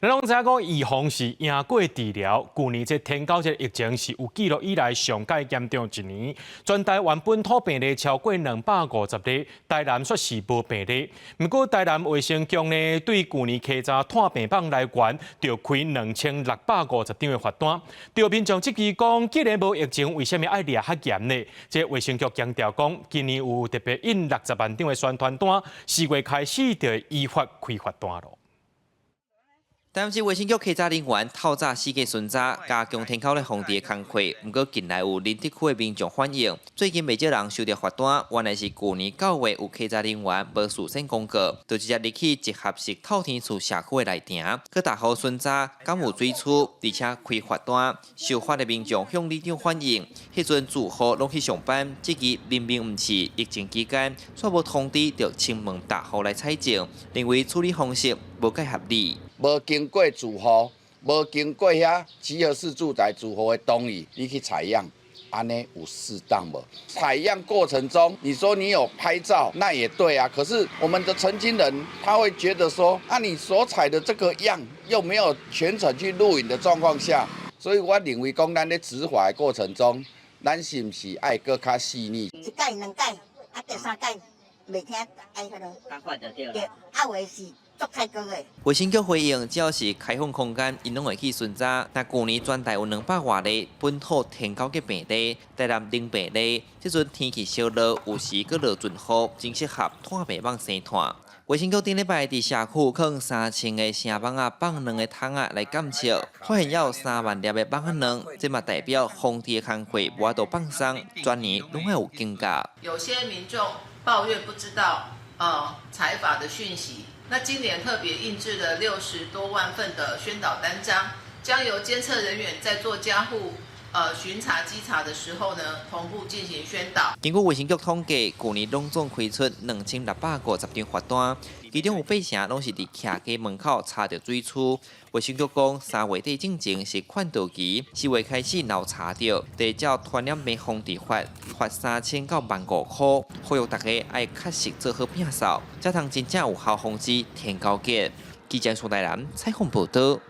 咱攏知影講，預防是贏過治療。舊年這天狗這疫情是有記錄以來上蓋嚴重一年，全台灣本土病例超過250例，台南煞是無病例。毋過台南衛生局呢，對舊年篩查湠病蠓來源，就開2650張的罰單。著民眾質疑講，既然無疫情，為啥物愛掠較嚴呢？這衛生局強調講，今年有特別印60萬張的宣傳單，4月開始就會依法開罰單囉。台南市衛生局稽查人員透早四界巡查，加強天狗的防治的工課。毋過近來有林竹區的民眾反映，最近袂少人收著罰單，原來是舊年9月有稽查人員無事先公告，就直接入去集合式透天厝社區的內埕，閣逐戶巡查，敢有水汊，而且開罰單。受罰的民眾向里長反映，彼陣住戶攏去上班，質疑明明毋是疫情期間，煞無通知著清門逐戶來採證，認為處理方式無蓋合理。無經過住戶，無經過遐集合式住宅住戶的同意，你去採樣，按呢有適當無？採樣過程中，你說你有拍照，那也對啊。可是我們的承經人他會覺得說，啊，你所採的這個樣又沒有全程去錄影的狀況下，所以我認為講，咱咧執法的過程中，咱是毋是愛閣較細膩？一改兩改，啊，第三改袂聽愛彼囉。共款就對對，啊有的是。衛生局回應，只要是開放空間，𪜶攏會去巡查。若舊年全台有200外例本土天狗的病例，台南零病例。這陣天氣燒熱，有時閣落陣雨，真適合湠病蠓生湠。衛生局頂禮拜佇社區放3000個聲蠓仔放卵的桶仔來監測，發現猶有3萬粒的蠓仔卵，這嘛代表防治的工課無法度放鬆，全年攏愛有警覺。有些民眾抱怨不知道採罰的訊息。那今年特別印製了60多萬份的宣導單張，將由監測人員在做家戶巡查稽查的時候呢，同步進行宣導。根據衛生局統計，舊年攏總開出2650張罰單，其中有八成攏是佇徛家門口查著水汊。衛生局講，3月底進前是勸導期，4月開始若有查著，就照傳染病防治法罰3000到15,000箍。呼籲大家愛確實做好摒掃，才通真正有效防止天狗結。記者蘇大南採訪報導。